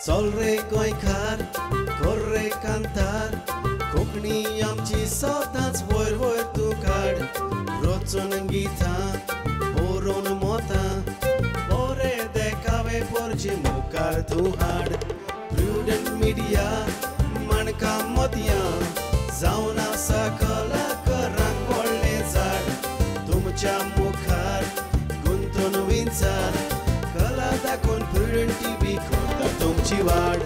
चल रे गोंयकार कर रे कांतार कोंकणी आमची सदांच वयर वयर तूं काड रचून गितां बरोवन मोतां बरे देखावे पोरचे मुखार तूं हाड प्रुडंट मिडिया माणकां मोतयां जावन आसा कलाकारांक व्हडलें झाड तुमच्या मुखार गुंतून विंचार कला दाखोवन प्रुडंट टीव्ही करता तुमची वाड.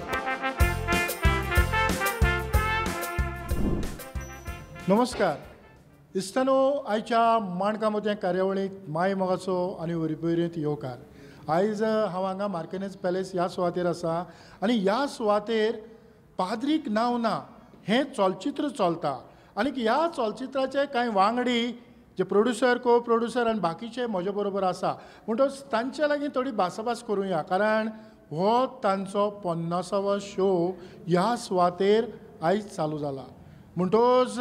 नमस्कार इस्तानो, आयच्या माणकां मोतयां कार्यावळीक माय मोगाचो आनी वरपयरींत येवकार. आयज हांव हांगा मार्केनेज पॅलेस ह्या सुवातेर आसा आनी ह्या सुवातेर पाद्रीक नांव ना हें चलचित्र चलता आनी ह्या चलचित्राचे कांय वांगडी जे प्रोड्युसर, को प्रोड्युसर आनी बाकीचे म्हजे बरोबर आसा, म्हणटकच तांचे लागीं थोडी भासाभास करुया, कारण हो तांचो 50वो शो ह्या सुवातेर आयज चालू जाला. म्हणटकच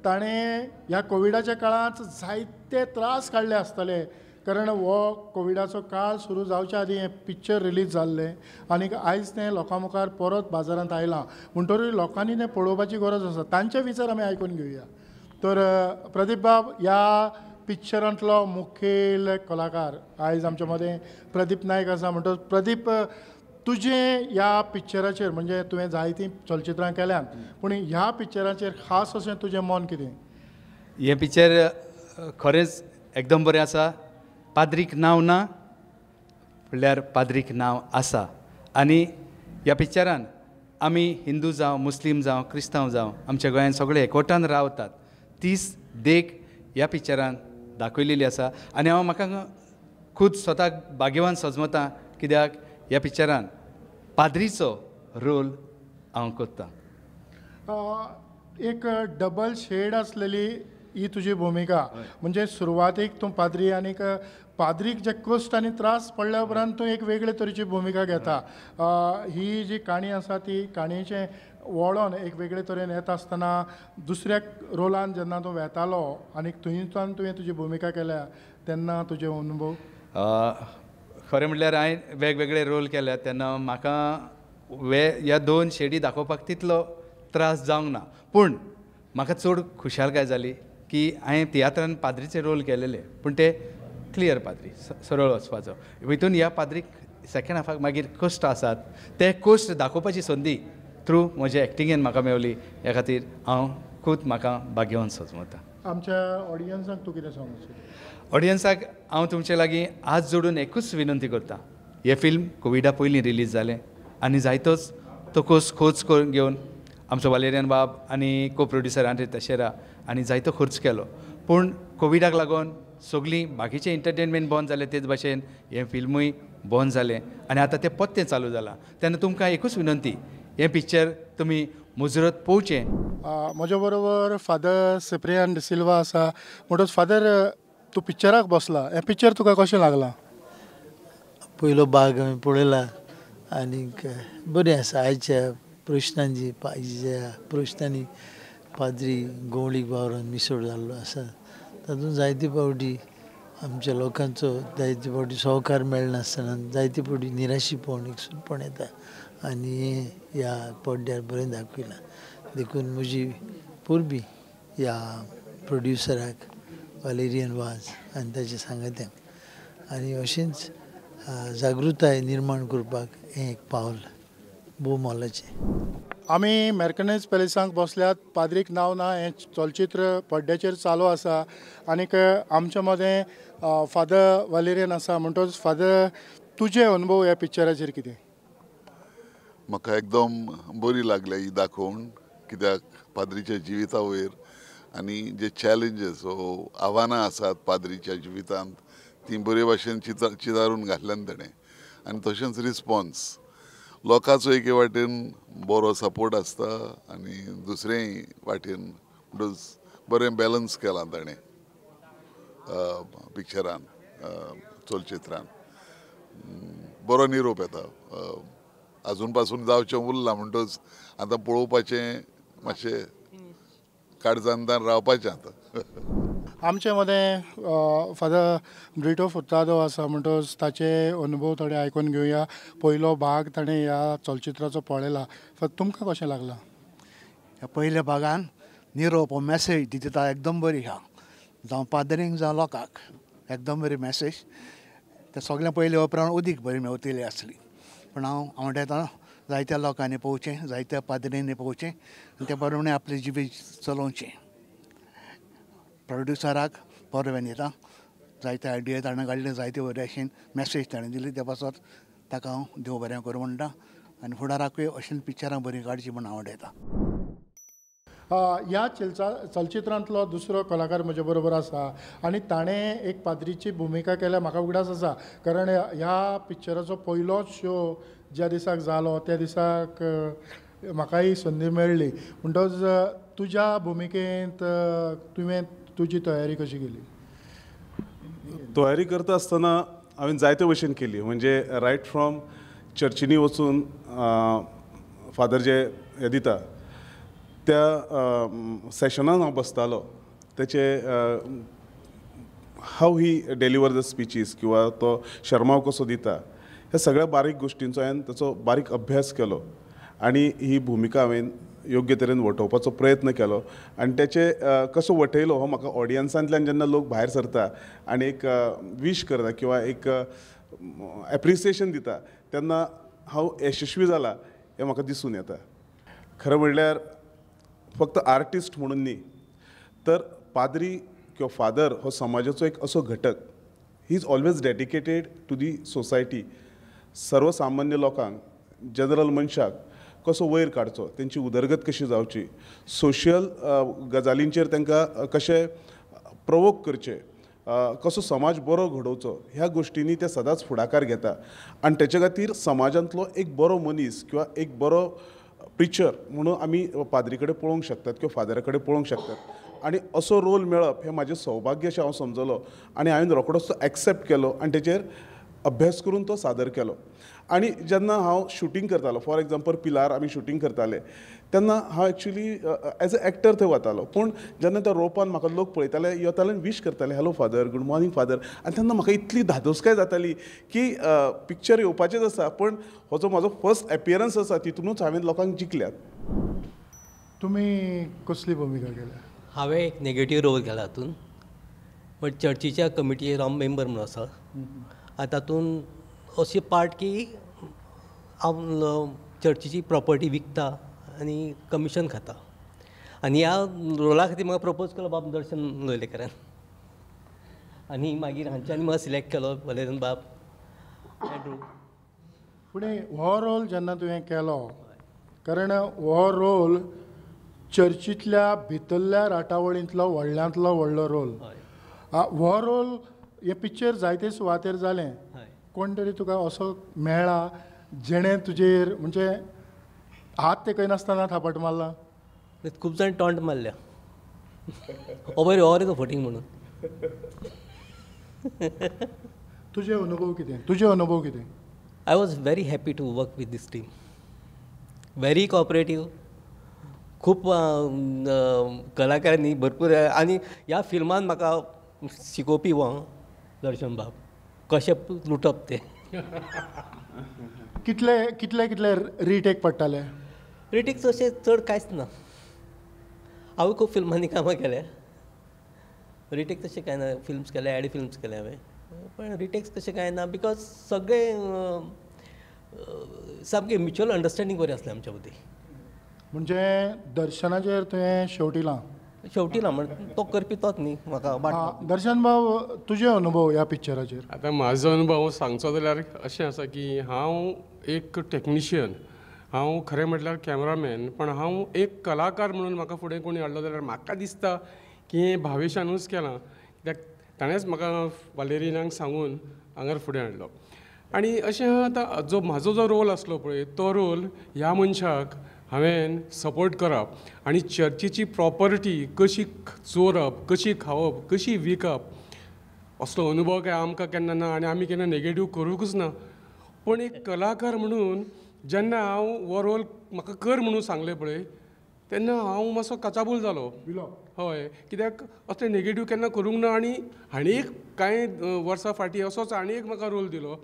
ताणें ह्या कोविडाच्या काळांत जायते त्रास काडले आसतले, कारण हो कोविडाचो काळ सुरू जावच्या आदीं हें पिक्चर रिलीज जाल्लें आनी आयज तें लोकां मुखार परत बाजारांत आयलां, म्हणटकच लोकांनी तें पळोवपाची गरज आसा. तांचे विचार आमी आयकून घेवया. तर प्रदीप बाब, ह्या पिक्चरांतलो मुखेल कलाकार आयज आमच्या मदें प्रदीप नायक आसा. म्हणटकच प्रदीप, तुजें ह्या पिक्चराचेर, म्हणजे तुवें जायतीं चलचित्रां केल्यांत, पूण ह्या पिक्चराचेर खास अशें तुजें मन कितें? हें पिक्चर खरेंच एकदम बरें आसा. पाद्रीक नांव ना म्हणल्यार पाद्रीक नांव आसा आनी ह्या पिक्चरान आमी हिंदू जावं, मुस्लीम जावं, क्रिस्तांव जावं, आमच्या गोंयांत सगळे एकवटान रावतात तीच देख ह्या पिक्चरान दाखयलेली आसा. आनी हांव म्हाका खूद स्वताक भाग्यवान सजमता, कित्याक ह्या पिक्चरान पाद्रीचो रोल हांव करतां. एक डबल शेड आसलेली ही तुजी भुमिका, म्हणजे सुरवातीक तूं पाद्री आनीक पाद्रीक जे कश्ट आनी त्रास पडल्या उपरांत तूं एक वेगळे तरेची भुमिका घेता. ही जी काणी आसा ती काणयेचें वळण एक वेगळे तरेन येता आसतना दुसऱ्या रोलान जेन्ना तूं वेतालो आनी थंयच्यान तुवें तुजी भुमिका केल्या तेन्ना तुजे अनुभव? खरें म्हटल्यार हांवें वेगवेगळे रोल केल्या तेन्ना म्हाका ह्या दोन शेडी दाखोवपाक तितलो त्रास जावंक ना, पूण म्हाका चड खुशालकाय जाली की हांवें तियात्रान पाद्रीचे रोल केलेले, पूण ते क्लियर पाद्री सरळ वचपाचो. हितून ह्या पाद्रीक सेकेंड हाफाक मागीर कश्ट आसात, ते कश्ट दाखोवपाची संदी थ्रू म्हज्या एक्टिंगेन म्हाका मेवली. ह्या खातीर हांव खूब म्हाका भाग्यवान सजमता. आमच्या ऑडियन्साक तूं कितें सांगू? ऑडियन्साक हांव तुमचे लागीं हात जोडून एकूच विनंती करता, हें फिल्म कोविडा पयलीं रिलीज जालें आनी जायतोच तकोस खोच करून घेवन आमचो वालेरियन बाब आनी को प्रोड्युसर आंद्रे तशेरा आनी जायतो खर्च केलो, पूण कोविडाक लागून सगळीं बाकीचें एंटरटेनमेंट बंद जालें, तेच भाशेन हें फिल्मूय बंद जालें आनी आतां तें पत्तें चालू जालां. तेन्ना तुमकां एकूच विनंती, हें पिक्चर तुमी मुजरत पळोवचें. म्हज्या बरोबर फादर सिप्रियान डिसिल्वा आसा. म्हणटकच फादर, तूं पिक्चराक बसला, हें पिक्चर तुका कशें लागलां? पयलो भाग हांवें पळयला आनीक बरें आसा. आयच्या प्रश्नांची, ज्या प्रश्नांनी पाद्री गवळीक वावरान मिसळ जाल्लो आसा तातूंत जायते फावटी आमच्या लोकांचो जायते फावटी सहकार मेळनासतना जायते फावटी निराशीपण एकसुरपण येता आनी ह्या पड्ड्यार बरें दाखयलां. देखून म्हजी परबी ह्या प्रोड्युसराक वालेरियन वाज आनी ताच्या सांगात्यांक, आनी अशेंच जागृताय निर्माण करपाक हें एक पावल भोव मोलाचें. आमी मॅर्कनेज पॅलेसांक बसल्यात. पाद्रीक नांव ना हें चलचित्र पड्ड्याचेर चालू आसा आनीक आमच्या मदें फादर वालेरियन आसा. म्हणटकच फादर, तुजे अनुभव ह्या पिक्चराचेर कितें? म्हाका एकदम बरी लागली ही दाखोवन, कित्याक पाद्रीच्या जिविता वयर आनी जे चॅलेंजीस वो आव्हानां आसात पाद्रीच्या जिवितांत तीं बरे भाशेन चितारून घातल्यान ताणें. आनी तशेंच रिस्पोन्स लोकांचो एके वाटेन बरो सपोर्ट आसता आनी दुसरेय वाटेन म्हणटच बरें बॅलन्स केलां ताणें पिक्चरान, चलचित्रान बरो निरोप येता. आजून पासून जावचें उरलां म्हणटच आतां पळोवपाचें मातशें काळजांतान रावपाचें आतां. आमचे मदें फादर ब्रिटो फुर्तादो आसा, म्हणटकच ताचे अनुभव थोडे आयकून घेवया. पयलो भाग ताणें ह्या चलचित्राचो पळयला. तुमकां कशें लागलां? ह्या पयल्या भागान निरोप हो मॅसेज दिता एकदम बरी आहा, जावं पाद्रींक जावं लोकांक एकदम बरी मॅसेज. ते सगळें पयले उपरांत उदीक बरी मेवतली आसली, पूण हांव आवडटा जायत्या लोकांनी पळोवचें, जायत्या पाद्रींनी पळोवचें आनी ते प्रमाणे आपलें जिवीत चलोवचें. प्रोड्युसराक परबें दिता, जायते आयडिया ताणें काडले, जायते बरे अशें मॅसेज ताणें दिली, ते पासत ताका हांव देव बरें करूं म्हणटा आनी फुडाराकूय अशें पिक्चरां बरीं काडचीं म्हूण हांव आवडटा. ह्या चलचित्रांतलो दुसरो कलाकार म्हजे बरोबर आसा आनी ताणें एक पाद्रीची भुमिका केल्या. म्हाका उगडास आसा, कारण ह्या पिक्चराचो पयलोच शो ज्या दिसाक जालो त्या दिसाक म्हाकाय संदी मेळ्ळी. म्हणटकच तुज्या भुमिकेंत तुवें तुजी तयारी कशी केली? तयारी करता आसतना हांवें जायते भशेन केली. म्हणजे रायट फ्रॉम चर्चींनी वचून फादर जे हें दिता त्या सेशनान हांव बसतालो, तेचे how he deliver the speeches किंवा तो शर्माव कसो दिता, ह्या सगळ्या बारीक गोश्टींचो हांवें ताचो बारीक अभ्यास केलो आनी ही भुमिका हांवें योग्य तरेन वटोवपाचो प्रयत्न केलो. आनी तेचे कसो वटयलो हो म्हाका ऑडियन्सांतल्यान जेन्ना लोक भायर सरता आनी एक वीश करता किंवा एक एप्रिसिएशन दिता तेन्ना हांव यशस्वी जाला हें म्हाका दिसून येता. खरें म्हणल्यार फक्त आर्टिस्ट म्हणून न्ही, तर पाद्री किंवा फादर हो समाजाचो एक असो घटक, he is always dedicated to the society. सर्वसामान्य लोकांक, जनरल मनशाक कसो वयर काडचो, तेंची उदरगत कशी जावची, सोशल गजालींचेर तांकां कशें प्रवोक करचें, कसो समाज बरो घडोवचो, ह्या गोश्टींनी ते सदांच फुडाकार घेता. आनी तेचे खातीर समाजांतलो एक बरो मनीस किंवा एक बरो प्रिचर म्हणून आमी पाद्री कडेन पळोवंक शकतात किंवा फादरा कडेन पळोवंक शकतात. आनी असो रोल मेळप हें म्हाजें सौभाग्य अशें हांव समजलो आनी हांवें रोखडोच तो एक्सेप्ट केलो आनी तेचेर अभ्यास करून तो सादर केलो. आनी जेन्ना हांव शुटींग करतालो, फॉर एग्जाम्पल पिलार आमी शुटींग करताले तेन्ना हांव एक्चुली एज अ एक्टर थंय वतालो, पूण जेन्ना त्या रोपान म्हाका लोक पळयताले, येताले आनी वीश करताले, hello father, good morning father, आनी तेन्ना म्हाका इतली धादोसकाय जाताली की पिक्चर येवपाचेंच आसा, पूण हो जो म्हाजो फर्स्ट एपियरन्स आसा तितूनच हांवें लोकांक जिखल्यात. तुमी कसली भुमिका केल्या? हांवें एक नेगेटीव रोल केला हातून, बट चर्चीच्या कमिटीचेर हांव मेंबर म्हणून आसा. आनी तातूंत अशी पार्ट की हांव चर्चीची प्रॉपर्टी विकता आनी कमिशन खाता. आनी ह्या रोला खातीर म्हाका प्रपोज केलो बाब दर्शन लोयलेकरान, आनी मागीर हांच्यांनी म्हाका सिलेक्ट केलो वलेरन बाब. पूण हो रोल जेन्ना तुवें केलो, कारण हो रोल चर्चींतल्या भितरल्या राटावळींतलो व्हडल्यांतलो व्हडलो रोल, हो रोल हें पिक्चर जायते सुवातेर जालें, कोण तरी तुका असो मेळ्ळा जेणें तुजेर म्हणजे हात तेकयनासतना थापट मारला? खूब जाण टॉन्ट मारल्या, ओ बरे हो रे तो फटींग म्हणून. तुजे अनुभव कितें? तुजे अनुभव कितें? I was very happy to work with this team, very cooperative. खूब कलाकारांनी भरपूर, आनी ह्या फिल्मान म्हाका शिकोवपी हो दर्शन बाब कशें लुटप तें. कितले कितले कितले रिटेक पडटाले? रिटेक तशें चड कांयच ना, हांवें खूब फिल्मांनी कामां केल्या, रिटेक तशें कांय ना. फिल्म्स केल्या, एड फिल्म्स केल्या हांवें, पण रिटेक्स तशें कांय ना, because सगळे सामकें म्युच्युअल अंडरस्टँडींग बरें आसलें आमच्या मदीं. म्हणजे दर्शनाचेर तुवें शेवटी ना? शेवटी ना, म्हण तो करपी तोच न्ही म्हाका. दर्शन बाब, तुजे अनुभव ह्या पिक्चराचेर? आतां म्हाजो अनुभव सांगचो जाल्यार अशें आसा की हांव एक टॅक्निशियन, हांव खरें म्हटल्यार कॅमरामॅन, पण हांव एक कलाकार म्हणून म्हाका फुडें कोणी हाडलो जाल्यार म्हाका दिसता की हें भावेशानूच केलां, कित्याक ताणेंच म्हाका वालेरिनाक सांगून हांगार फुडें हाडलो. आनी अशें आतां जो म्हाजो जो रोल आसलो पळय तो रोल ह्या मनशाक हांवें सपोर्ट करप आनी चर्चीची प्रॉपर्टी कशी चोरप, कशी खावप, कशी विकप, असलो अनुभव काय आमकां केन्ना ना आनी आमी केन्ना नेगेटीव करूंकूच ना. पूण एक कलाकार म्हणून जेन्ना हांव हो रोल म्हाका कर म्हणून सांगलें पळय तेन्ना हांव मातसो काचाबूल जालो. हय, कित्याक असलें नेगेटीव केन्ना करूंक ना. आनी हांणी एक कांय वर्सां फाटीं असोच आनी एक म्हाका रोल दिलो,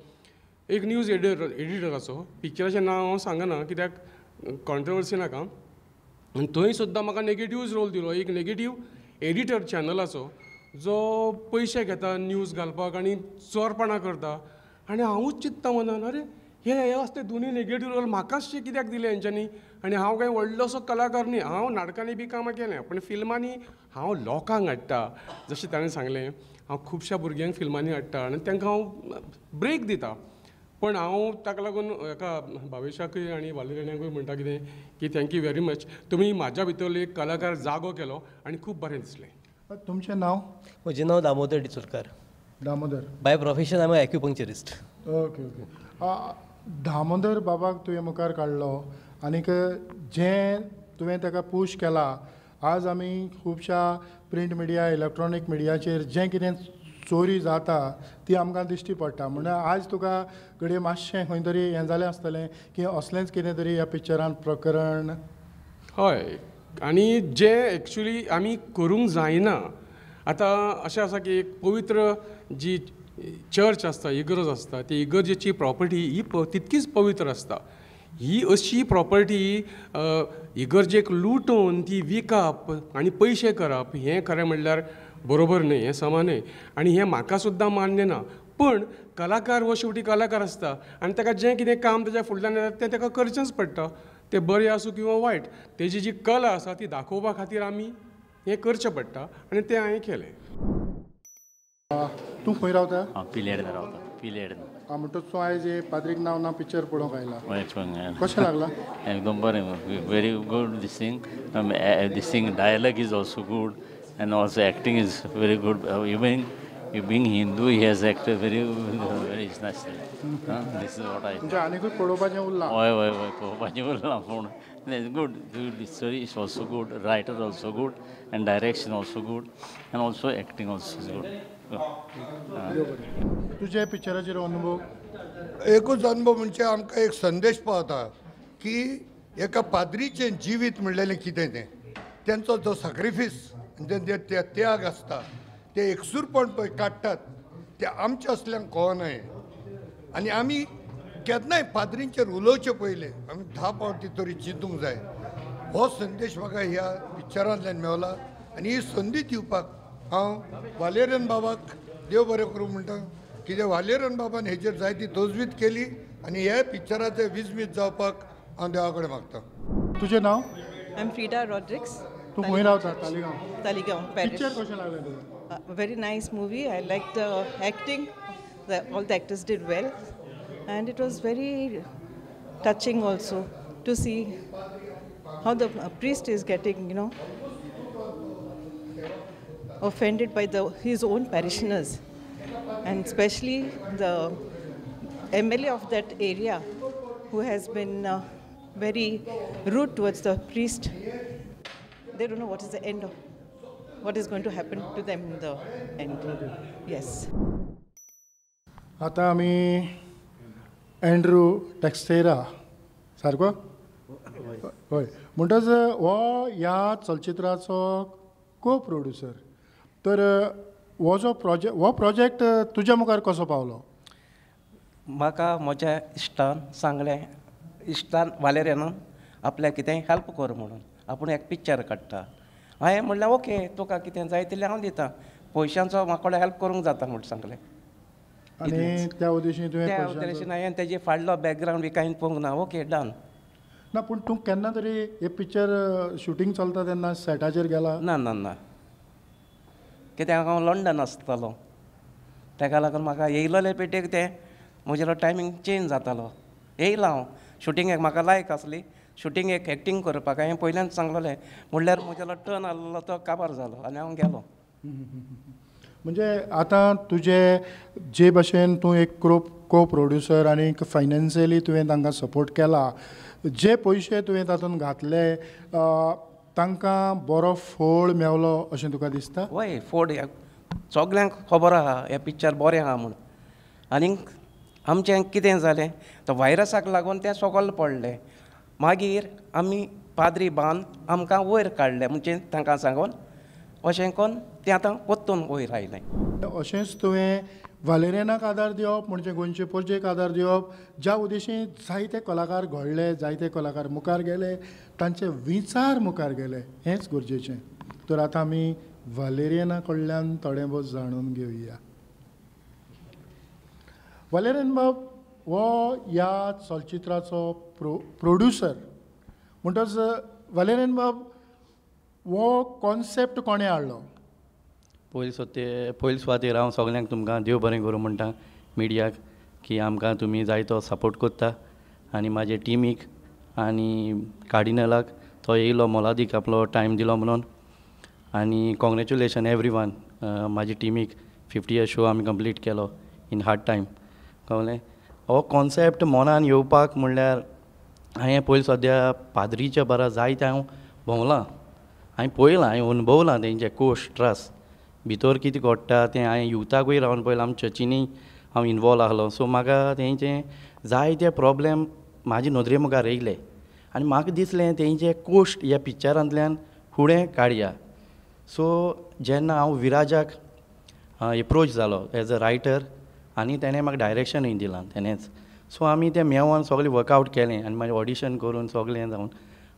एक न्यूज एडिटराचो. पिक्चराचें नांव हांव सांगना कित्याक कॉन्ट्रवर्सी नाका. आनी थंय सुद्दां म्हाका नेगेटिव्हच रोल दिलो, एक नेगेटीव एडिटर चॅनलाचो जो पयशे घेता न्यूज घालपाक आनी चोरपणां करता. आनी हांवूच चिंत्ता मनान, अरे हे असले दोनूय नेगेटीव रोल म्हाकाच शे कित्याक दिले हेंच्यांनी. आनी हांव कांय व्हडलोसो कलाकार न्ही, हांव नाटकांनी बी कामां केल्यां, पूण फिल्मांनी हांव लोकांक हाडटा. जशें ताणें सांगलें, हांव खुबश्या भुरग्यांक फिल्मांनी हाडटा आनी तांकां हांव ब्रेक दिता. पण हांव ताका लागून हेका भावेशाकूय आनी वालेरियनाकूय म्हणटा कितें की thank you very much, तुमी म्हाज्या भितरलो एक कलाकार जागो केलो आनी खूब बरें दिसलें. तुमचें नांव? म्हजें नांव Damodar Dichulkar. Damodar. By profession I am acupuncturist. Okay okay. Damodar बाबाक तुवें मुखार काडलो आनीक जें तुवें ताका पूश केला, आज आमी खुबश्या प्रिंट मिडिया, इलेक्ट्रॉनीक मिडियाचेर जें कितें चोरी जाता ती आमकां दिश्टी पडटा. म्हणून आज तुका घडये मातशें खंय तरी हें जालें आसतलें की असलेंच कितें तरी ह्या पिक्चरान प्रकरण. हय, आनी जें एक्चुली आमी करूंक जायना. आतां अशें आसा की एक पवित्र जी चर्च आसता, इगर्ज आसता, ती इगर्जेची प्रॉपर्टी ही तितकीच पवित्र आसता. ही अशी प्रॉपर्टी इगर्जेक लुटून ती विकप आनी पयशे करप हें खरें म्हणल्यार बरोबर न्हय, हें समा न्हय आनी हें म्हाका सुद्दां मान्य ना. पण कलाकार हो शेवटी कलाकार आसता आनी ताका जें कितें काम ताच्या फुडल्यान येता तें ताका करचेंच पडटा, तें बरें आसूं किंवां वायट. तेजी जी कला आसा ती दाखोवपा खातीर आमी हें करचें पडटा आनी तें हांवें केलें. तूं खंय रावता? हांव पिलेर्न रावता. पिलेर्न. म्हणटच तूं आयज पाद्रीक नांव ना पिक्चर पळोवंक आयला, हय पळोवंक आयला. कशें लागला? एकदम बरें, very good. This thing, this thing dialogue is also good and also acting is very good. Even being Hindu he has acted very very nice. This is what I. म्हणजे आनीकूय पळोवपाचें उरलां? हय हय हय, पळोवपाचें उरलां, पूण good. Story is also good, writer also good and direction also good and also acting also is good. तुझे पिक्चराचेर अनुभव? एकूच अनुभव म्हणजे आमकां एक संदेश पावता की एका पाद्रीचें जिवीत म्हणलेलें कितें तें, तेंचो जो सॅक्रिफीस, ते त्याग आसता, ते एकसूरपण पळय काडटात ते आमच्या असल्यांक कळना. आनी आमी केन्नाय पाद्रींचेर उलोवचें पयलें आमी 10 फावटी तरी चिंतूंक जाय. हो संदेश म्हाका ह्या पिक्चरांतल्यान मेवला आनी ही संदी दिवपाक हांव वालेरियन बाबाक देव बरें करूं म्हणटा. कित्याक वालेरियन बाबान हेचेर जायती तजवीज केली आनी ह्या पिक्चराचें विजमीत जावपाक हांव देवा कडेन मागता. तुजें नांव? I am Frida Rodrigues. तूं खंय रावता? तालिगांव. तालिगांव पॅरिश. पिक्चर कशें लागलें तुका? Very nice movie. I like the acting, all the actors did well and it was very touching also to see how the priest is getting, you know, offended by his own parishioners, and especially the MLA of that area who has been very rude towards the priest. They don't know what is the end of, what is going to happen to them in the end. Yes. आता आमी Andrew टेक्सेरा सारको? हय. म्हणटच हो ह्या चलचित्राचो को producer. तर हो जो project, हो प्रोजेक्ट तुज्या मुखार कसो पावलो? म्हाका म्हज्या इश्टान सांगलें, इश्टान वालेरियनान आपल्याक कितेंय हेल्प कर म्हणून, आपूण एक पिक्चर काडटा. हांवें म्हणलें ओके, तुका कितें जाय तितलें हांव दिता, पयशांचो म्हाका कडेन हेल्प करूंक जाता म्हूण सांगलें. आनी त्या उद्देशीन तुवें? त्या उद्देशीन हांवें तेजे फाडलो बॅकग्रावंड बी कांय पळोवंक ना. Okay done. ना, पूण तूं केन्ना तरी हे पिक्चर शुटींग चलता तेन्ना सेटाचेर गेला? ना ना ना, कित्याक हांव लंडन आसतालो, ताका लागून म्हाका येयलोले पेटेक तें म्हजेलो टायमींग चेंज जातालो. येयला हांव शुटिंगेक, म्हाका लायक आसली शुटिंगेक एक्टींग करपाक. हांवें पयल्यान सांगलोलें, म्हणल्यार म्हजेलो टर्न आसलो तो काबार जालो आनी हांव गेलो. म्हणजे आतां तुजे जे भशेन तूं एक को प्रोड्युसर आनी फायनान्शियली तुवें तांकां सपोर्ट केला, जे पयशे तुवें तातूंत घातले तांकां बरो फोळ मेवलो अशें तुका दिसता? हय, फोड सगल्यांक खबर आहा हें पिक्चर बरें आहा म्हूण. आनीक आमचें कितें जालें, तो व्हायरसाक लागून तें सगळें पडलें. मागीर आमी पाद्री बान आमकां वयर काडलें म्हणजे तांकां सांगून अशें करून तें आतां परतून वयर आयलें. अशेंच तुवें वालेरियनाक आदार दिवप म्हणजे गोंयचे परजेक आदार दिवप, ज्या उद्देशीन जायते कलाकार घडले, जायते कलाकार मुखार गेले, तांचे विचार मुखार गेले, हेंच गरजेचें. तर आतां आमी वालेरियना कडल्यान थोडें भोव जाणून घेवया. वालेरियन बाब हो ह्या चलचित्राचो प्रोड्युसर म्हणटच वालेरियन बाब हो कॉन्सेप्ट कोणें हाडलो? पयले सुवातेर हांव सगल्यांक तुमकां देव बरें करूं म्हणटा, मिडियाक, की आमकां तुमी जायतो सपोर्ट करता आनी म्हाजे टिमीक आनी कार्डिनलाक तो येयलो मोलादीक आपलो टायम दिलो म्हणून. आनी कॉंग्रेच्युलेशन एवरी वन, म्हाजे टिमीक 50th show आमी कंप्लीट केलो इन हार्ड टायम. कळ्ळें? हो कॉन्सेप्ट मनान येवपाक म्हणल्यार हांवें पयलीं सद्या पाद्रीच्या बरा जायते हांव भोंवलां, हांवें पळयलां, हांवें अणभवलां तेंचे कोश ट्रस भितर कितें घडटा तें. हांवें युथाकूय रावन पळयलां, आमच्या चर्चींनी हांव इनवॉल्व आसलो. सो म्हाका तेंचे जायते प्रोब्लेम म्हाजे नदरे मुखार येयले आनी म्हाका दिसलें तेंचे कोश्ट ह्या पिक्चरांतल्यान फुडें काडया. सो जेन्ना हांव विराजाक एप्रोच जालो एज अ रायटर आनी तेणें म्हाका डायरेक्शनूय दिलां तेणेंच. सो आमी तें मेवोन सगळें वर्कआवट केलें आनी मागीर ऑडिशन करून सगळें जावन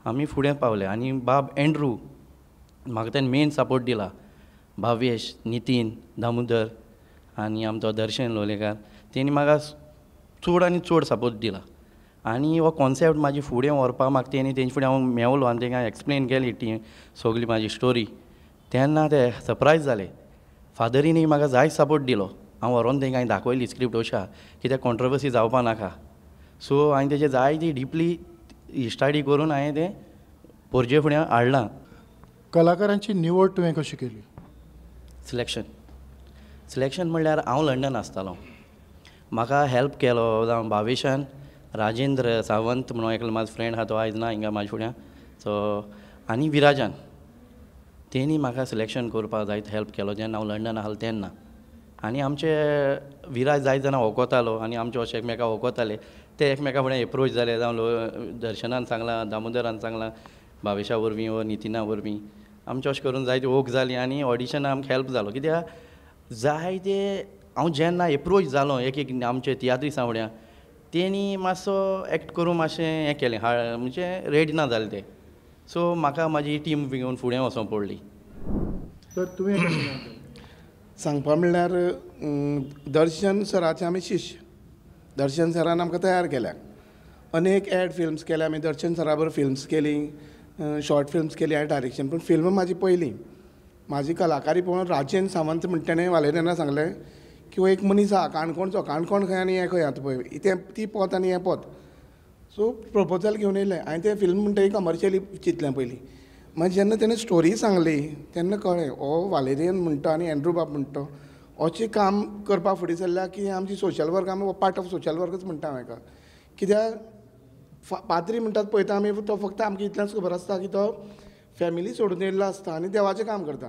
आमी फुडें पावले. आनी बाब एंड्रू म्हाका तेणें मेन सपोर्ट दिला, भावेश, नितीन, दामोदर आनी आमचो दर्शन लोलयेकार, तेणी म्हाका चड आनी चड सपोर्ट दिला. आनी हो कॉन्सेप्ट म्हाजी फुडें व्हरपाक म्हाका तेणी तेंचे फुडें हांव मेवलो आनी तेंकां एक्सप्लेन केली ती सगळी म्हाजी स्टोरी. तेन्ना ते सरप्रायज जाले. फादरीनूय म्हाका जाय सपोर्ट दिलो. हांव व्हरोन तेंकां दाखयली स्क्रिप्ट अशा कित्याक कॉन्ट्रवर्सी जावपा नाका. सो हांवें तेजें जायती डिपली स्टडी करून हांवें तें पोरजे फुडें हाडलां. कलाकारांची निवड तुवें कशी केली? सिलेक्शन म्हणल्यार हांव लंडन आसतालो, म्हाका हेल्प केलो जावं भावेशान, राजेंद्र सावंत म्हणून एकलो म्हाजो फ्रेंड आहा, तो आयज ना हिंगा म्हाज्या फुड्यान, सो आनी विराजान, तेणी म्हाका सिलेक्शन करपाक जायत हेल्प केलो जेन्ना हांव लंडन आसलो तेन्ना. आनी आमचे विराज जायत जाणां वळखतालो आनी आमचे अशे एकमेकां वळखताले, ते एकमेकां फुडें एप्रोच जाले, जावं दर्शनान सांगलां, दामोदरान सांगलां, भावेशा वरवीं वा नितिना वरवीं, आमचें अशें करून जायती वळख जाली आनी ऑडिशनाक आमकां हेल्प जालो. कित्याक जायते हांव जेन्ना एप्रोच जालो एक एक आमचे तियात्रिसां फुड्यां, तेणी मातसो एक्ट करूं मातशें हें केलें, म्हणजे रेडी ना जालें ते. सो म्हाका म्हाजी टीम घेवन फुडें वचोंक पडली. तर तुवें सांगपा म्हणल्यार दर्शन सराचे आमी शिश्य. दर्शन सरान आमकां तयार केल्या, अनेक एड फिल्म्स केल्या आमी, दर्शन सरा बरोबर फिल्म्स केली, शॉर्ट फिल्म्स केली हांवें डायरेक्शन, पूण फिल्म म्हाजी पयली. म्हाजी कलाकारी पळोवन राजेंद्र सावंत म्हणटा तेणें वालेरियना सांगलें की हो एक मनीस आहा काणकोणचो, काणकोण खंय आनी हें खंय आतां पळय, तें ती पोत आनी हें पोत. सो प्रपोजल घेवन येयलें हांवें, तें फिल्म म्हणटा कमर्शियली चिंतलें पयलीं. मागीर जेन्ना तेणें स्टोरी सांगली तेन्ना कळ्ळें हो वालेरियन म्हणटा आनी एंड्रू बाब म्हणटा अशें काम करपा फुडें सरल्या की आमची सोशल वर्क, आमी पार्ट ऑफ सोशल वर्कच म्हणटा हांव हेका. कित्याक पाद्री म्हणटात पळयता आमी, तो फक्त आमकां इतलेंच खबर आसता की तो फॅमिली सोडून येयल्लो आसता आनी देवाचें काम करता,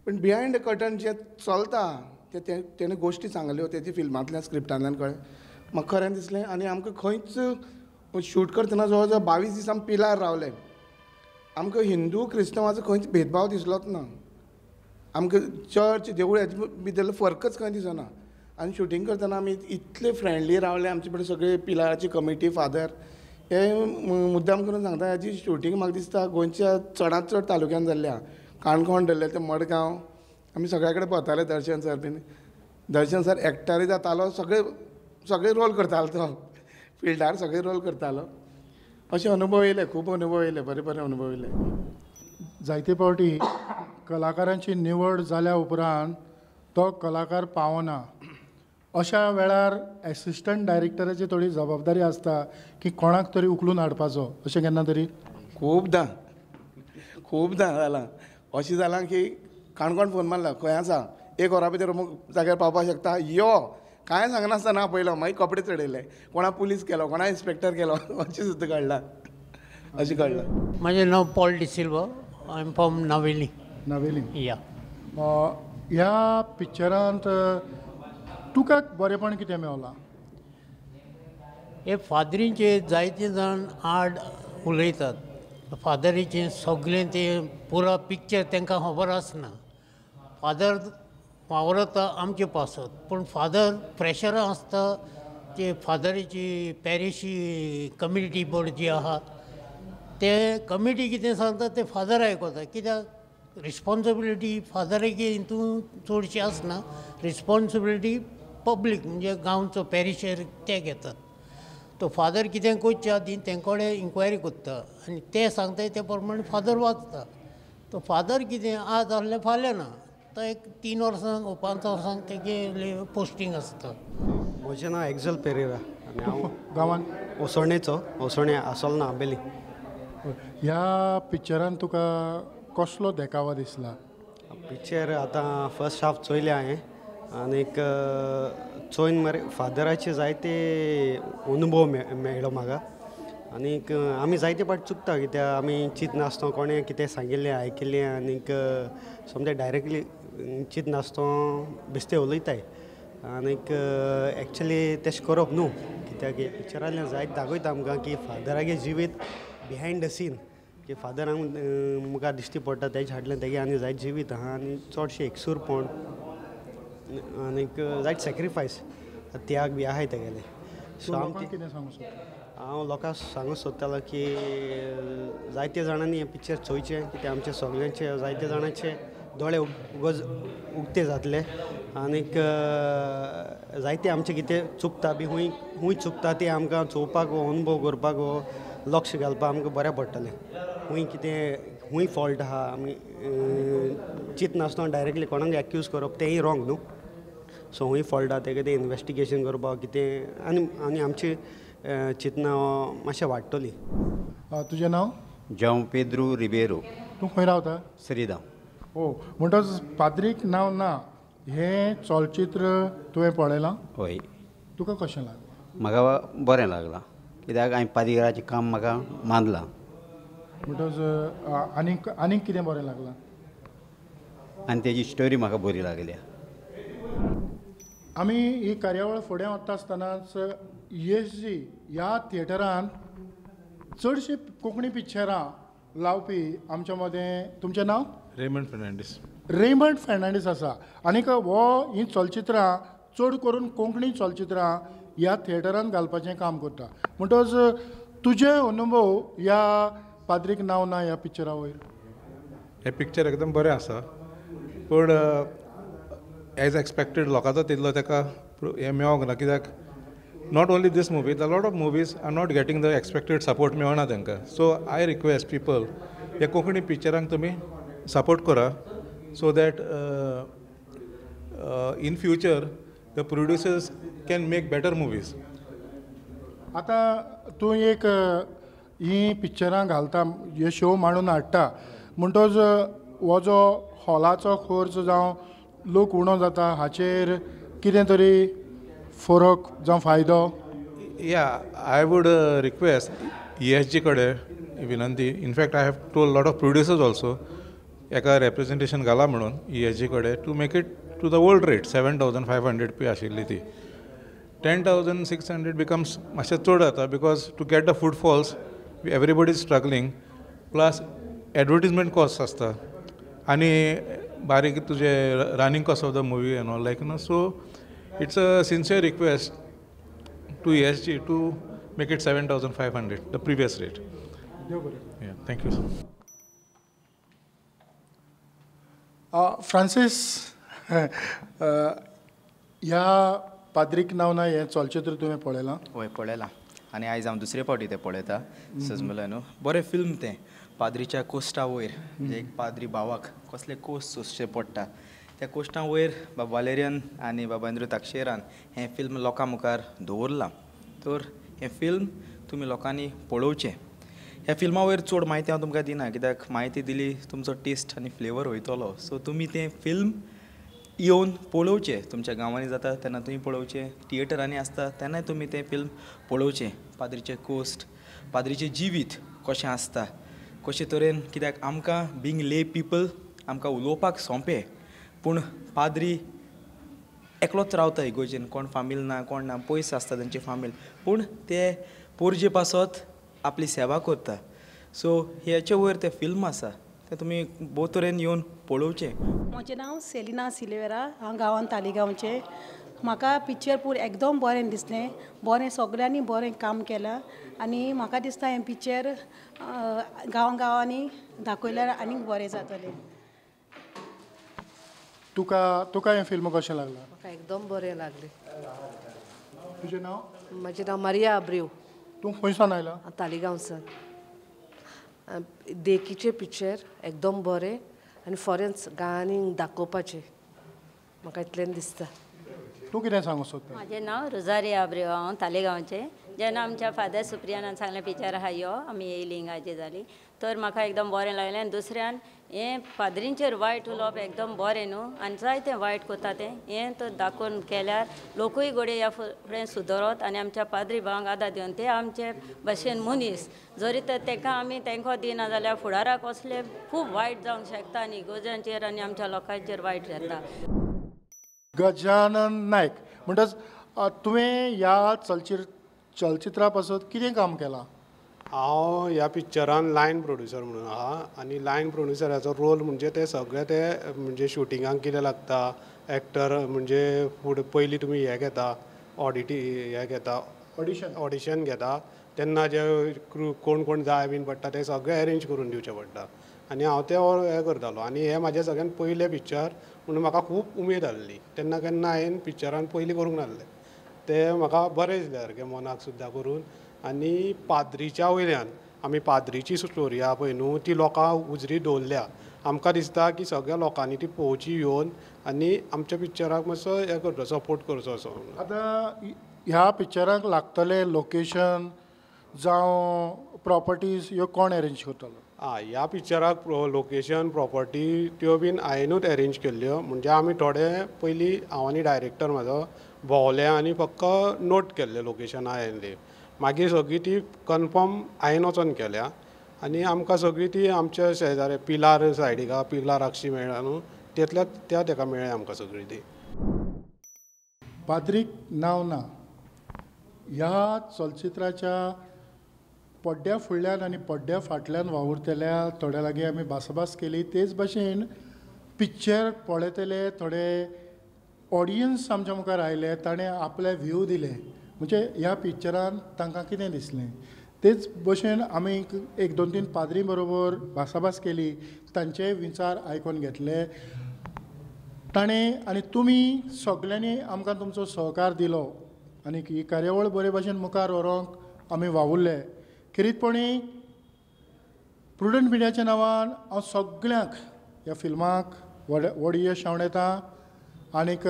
पूण बिहायंड the curtain जें चलता तें तेणें गोश्टी सांगल्यो तेजी फिल्मांतल्यान स्क्रिप्टांतल्यान कळ्ळें म्हाका खरें दिसलें. आनी आमकां खंयच शूट करतना जवळ जवळ 22 दीस आमी पिलार रावले. आमकां हिंदू क्रिस्तांवाचो खंयच भेदभाव दिसलोच ना, आमकां चर्च देवूळ हेजे भितरलो फरकच खंय दिसना. आनी शुटींग करतना आमी इतले फ्रेंडली रावले, आमचे कडेन सगळे पिलाराची कमिटी, फादर, हे मुद्दाम करून सांगता. हेजी शुटींग म्हाका दिसता गोंयच्या चडांत चड तालुक्यान जाल्ली आहा, काणकोण धरलें ते मडगांव, आमी सगळ्या कडेन भोंवताले. दर्शन सर बीन, दर्शन सर एक्टरूय जातालो, सगळे सगळे रोल करतालो, तो फिल्डार सगळे रोल करतालो. अशे अनुभव येयले, खूब अनुभव येयले, बरे बरे अनुभव येयले. जायते फावटी कलाकारांची निवड जाल्या उपरांत तो कलाकार पावना, अशा वेळार एसिस्टंट डायरेक्टराची थोडी जबाबदारी आसता की कोणाक तरी उखलून हाडपाचो, अशें केन्ना तरी? खूबदां खूबदां जालां अशें जालां की काणकोण फोन मारला, खंय आसा, 1 वरा भितर अमूक जाग्यार पावपाक शकता, यो, कांय सांगनासतना आपयलो, मागीर कपडे चडयले, कोणा पुलीस केलो, कोणा इन्स्पेक्टर केलो, अशें सुद्दां घडलां, अशें घडलां. म्हाजें नांव Paul D'Silva, I am from Navelim. Navelim, या. ह्या पिक्चरांत तुका बरेंपण कितें मेवलां? हे फादरींचे जायते जाण आड उलयतात, फादरीचें सगळें तें पुरा पिक्चर तांकां खबर आसना. फादर वावरता आमचे पासत, पूण फादर प्रेशरां आसता. ते फादरीची पॅरिशी कम्युनिटी बोर्ड जी आहा ते कमिटी कितें सांगता ते फादर आयकता, कित्याक रिस्पोन्सिबिलिटी फादराची हितून चडशी आसना. रिस्पोन्सिबिलिटी पब्लीक म्हणजे गांवचो पॅरिशर ते घेतात. तो फादर कितें करचे आदीं तें कडेन इन्क्वायरी करता आनी ते सांगता ते प्रमाणे फादर वाचता. तो फादर कितें आज आहलें फाल्यां ना, तो एक 3 वर्सांक 5 वर्सांक तेगे पोस्टींग आसता. म्हजें नांव एक्झल पेरेरा आनी हांव गांवान ओसोणेचो, ओसोणे आसोलना आंबेली. ह्या पिक्चरान तुका कसलो देखावो दिसला? पिक्चर आतां फर्स्ट हाफ चोयलें हांवें आनीक चोयन मरे फादराचे जायते अनुभव मेळ्ळो म्हाका. आनीक आमी जायते पाट चुकता, कित्याक आमी चिंतनासतना कोणें कितें सांगिल्लें आयकिल्लें आनीक समजा डायरेक्टली चिंतनासतना बेश्टें उलयताय. आनीक एक्चुली तशें करप न्हू, कित्याक पिक्चरांतल्यान जायते दाखयता आमकां की फादरागे जिवीत बिहायंड the scene, की फादर आमकां मुखार दिश्टी पडटा तेजे हाडलें तेगे आनी जायते जिवीत आहा आनी चडशें एकसूरपण आनीक जायते सॅक्रिफायस त्याग बी आहाय तेगेले. सो कितें सांगूं सोदता? हांव लोकांक सांगूंक सोदतालो की जायते जाणांनी हें पिक्चर चोयचें, कित्याक आमचे सगळ्यांचे जायते जाणांचे दोळे उक्ते जातले आनीक जायते आमचें कितें चुकता बी खूंय खूंय चुकता तें आमकां चोवपाक वो अनुभव करपाक वो लक्ष घालपाक आमकां बरें पडटलें. खूंय कितें खूंय फॉल्ट आहा आमी चिंतनासतना डायरेक्टली कोणाक एक्यूज करप तेंय रॉंग न्हू. सो खूंय फॉल्ट आहा तें कितें इन्वेस्टिगेशन करपाक कितें आनी आनी आमची चिंतना मातशें वाडटली. तुजें नांव? जांव पेद्रू रिबेरो. तूं खंय रावता? श्रीदाम. ओ, म्हणटच पाद्रीक नांव ना हें चलचित्र तुवें पळयलां? हय. तुका कशें लागलां? म्हाका बरें लागलां, कित्याक हांवें पाद्रीचें काम म्हाका मानलां. म्हणटच आनीक आनीक कितें बरें लागलां? आनी तेजी स्टोरी म्हाका बरी लागल्या. आमी ही कार्यावळ फुडें वता आसतनाच ESG ह्या थिएटरांत चडशीं कोंकणी पिक्चरां लावपी आमच्या मदें, तुमचें नांव? रेमंड फर्नांडीस. रेमंड फर्नांडीस आसा. आनीक हो हीं चलचित्रां चड करून कोंकणी चलचित्रां ह्या थिएटरांत घालपाचें काम करता. म्हणटच तुजे अनुभव ह्या पाद्रीक नांव ना ह्या पिक्चरा वयर? हें पिक्चर एकदम बरें आसा, पूण एज एक्सपेक्टेड लोकांचो तितलो ताका हें मेळोंक ना, कित्याक not only this movie, the lot of movies are not getting the expected support मेळना तांकां. सो I request people, ह्या कोंकणी पिक्चरांक तुमी सपोर्ट करा, so that in future the producers can make better movies. आतां तूं एक हीं पिक्चरां घालता, हे शो मांडून हाडटा, म्हणटच हो जो हॉलाचो खर्च जावं लोक उणो जाता हाचेर कितें तरी फरक जावं फायदो? या, I would request ESG कडेन विनंती, in fact I have told lot of producers also, एका रेप्रेजेंटेशन घाला म्हणून ESG कडेन to make it to the old rate 7,500 P आशिल्ली ती 10,600 बिकम्स मातशें चड जाता, because to get the footfalls everybody is struggling, plus advertisement cost आसता आनी बारीक तुजे running cost of the movie and all like न्हू. So it's a sincere request to ESG to make it 7,500 the previous rate. Thank you sir. Francis, ह्या पाद्रीक नांव ना हें चलचित्र तुवें पळयलां? हय पळयलां, आनी आयज हांव दुसरे फावटी तें पळयता. सजमला न्हू बरें फिल्म तें, पाद्रीच्या कोश्टा वयर एक पाद्री भावाक कसले कोश्ट सोंसचे पडटा त्या कोश्टा वयर बाबा वालेरियन आनी बाबा एंद्रू ताक्षेरान हें फिल्म लोकां मुखार दवरलां. तर हें फिल्म तुमी लोकांनी पळोवचें. ह्या फिल्मा वयर चड म्हायती हांव तुमकां दिना, कित्याक म्हायती दिली तुमचो टेस्ट आनी फ्लेवर वयतलो. सो तुमी तें फिल्म येवन पळोवचें, तुमच्या गांवांनी जाता तेन्ना तुमी पळोवचें, थिएटरांनी आसता तेन्नाय तुमी तें फिल्म पळोवचें. पाद्रीचें कोश्ट, पाद्रीचें जिवीत कशें आसता, कशे तरेन, कित्याक आमकां बींग ले पिपल आमकां उलोवपाक सोंपें, पूण पाद्री एकलोच रावता इगोर्जेन, कोण फामील ना, कोण ना, पयस आसता तेंची फामील, पूण ते पोरजे पासत आपली सेवा करता. सो हेचे वयर तें फिल्म आसा तें तुमी भोव तरेन येवन पळोवचें. म्हजें नांव सेलिना सिल्वेरा, हांव गांवान तालिगांवचें. म्हाका पिक्चर पूर एकदम बरें दिसलें, बरें सगळ्यांनी बरें काम केलां आनी म्हाका दिसता हें पिक्चर गांव गांवांनी दाखयल्यार आनीक बरें जातलें. तुका तुका हें फिल्म कशें लागलां? म्हाका एकदम बरें लागलें. तुजें नांव? म्हजें नांव मारिया आब्रेव. तूं खंयसान आयला? तालिगांवसान. देखीचें पिक्चर एकदम बरें आनी फॉरेन्स गांवांनी दाखोवपाचें म्हाका इतलें दिसता. तूं कितें सांगूंक सोदता? म्हाजें नांव रोजारी आब्रेव, हांव तालिगांवचें. जेन्ना आमच्या फादर सुप्रियानान सांगलें पिक्चर आहा यो, आमी येयलीं हिंगाची जाली तर म्हाका एकदम बरें लागलें. आनी दुसऱ्यान हें फादरींचेर वायट उलोवप एकदम बरें न्हू आनी जायतें वायट करता तें हें तर दाखोवन केल्यार लोकूय घडये ह्या फुडें सुदरत आनी आमच्या पाद्री भावांक आदार दिवन ते आमचे भशेन मनीस जरी तर तांकां आमी तेंको दिना जाल्यार फुडाराक असले खूब वायट जावंक शकता आनी इगर्जांचेर आनी आमच्या लोकांचेर वायट जाता. गजानन नायक, म्हणटच तुवें ह्या चलचित्रा पासत कितें काम केलां? हांव ह्या पिक्चरान लायन प्रोड्युसर म्हणून आहा आनी लायन प्रोड्युसराचो रोल म्हणजे ते सगळे ते म्हणजे शुटिंगाक कितें लागता, एक्टर म्हणजे फुडें पयलीं तुमी हें घेता ऑडिटी हें घेता ऑडिशन घेता तेन्ना जे क्रू कोण कोण जाय बीन पडटा ते सगळे एरेंज करून दिवचें पडटा आनी हांव तें हें करतालो. आनी हें म्हाजें सगळ्यान पयलें पिक्चर म्हणून म्हाका खूब उमेद आहली. तेन्ना केन्ना हांवें पिक्चरान पयलीं करूंक नासलें, तें म्हाका बरें दिसलें सारकें मनाक सुद्दां करून. आनी पाद्रीच्या वयल्यान आमी पाद्रीची स्टोरी आहा पळय न्हू ती लोकांक उजरी दवरल्या. आमकां दिसता की सगळ्या लोकांनी ती पळोवची येवन आनी आमच्या पिक्चराक मातसो हें करचो, सपोर्ट करचो असो. आतां ह्या पिक्चराक लागतलें लोकेशन जावं प्रॉपर्टीज ह्यो कोण एरेंज करतलो? आं, ह्या पिक्चराक लोकेशन प्रॉपर्टी त्यो बीन हांवेनूच एरेंज केल्ल्यो. म्हणजे आमी थोडे पयलीं हांव आनी डायरेक्टर म्हाजो भोंवले आनी फक्त नोट केल्ले लोकेशनां हांवें. मागीर सगळी ती कन्फर्म हांवें वचोन केल्या आनी आमकां सगळी ती आमच्या शेजारी पिलार सायडीक आहा, पिलार आगशी मेळ्ळा न्हू तेतल्या त्या तेका मेळ्ळ्या आमकां सगळी ती. पाद्रीक नांव ना ह्या चलचित्राच्या पड्ड्या फुडल्यान आनी पड्ड्या फाटल्यान वावुरतल्या थोड्या लागीं आमी भासाभास केली. तेच भाशेन पिक्चर पळयतले थोडे ऑडियन्स आमच्या मुखार आयले, ताणें आपले व्यू दिले, म्हणजे ह्या पिक्चरान तांकां कितें दिसलें. तेच भशेन आमी एक दोन तीन पाद्री बरोबर भासाभास केली, तांचे विचार आयकून घेतले ताणें आनी तुमी सगल्यांनी आमकां तुमचो सहकार दिलो आनी ही कार्यावळ बरे भशेन मुखार व्हरूंक आमी वावुरले. खेरीतपणी प्रुडंट मिडियाच्या नांवान हांव सगल्यांक ह्या फिल्माक व्हड यश आंवडेता आनीक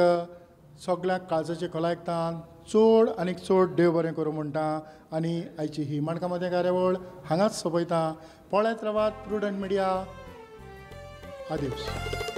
सगल्यांक काळजाचे खोलायेकतान चड आनीक चड देव बरें करूं म्हणटा आनी आयची ही माणकां मदें कार्यावळ हांगाच सोंपयता. पळयत रावात प्रुडंट मिडिया. आदिवस.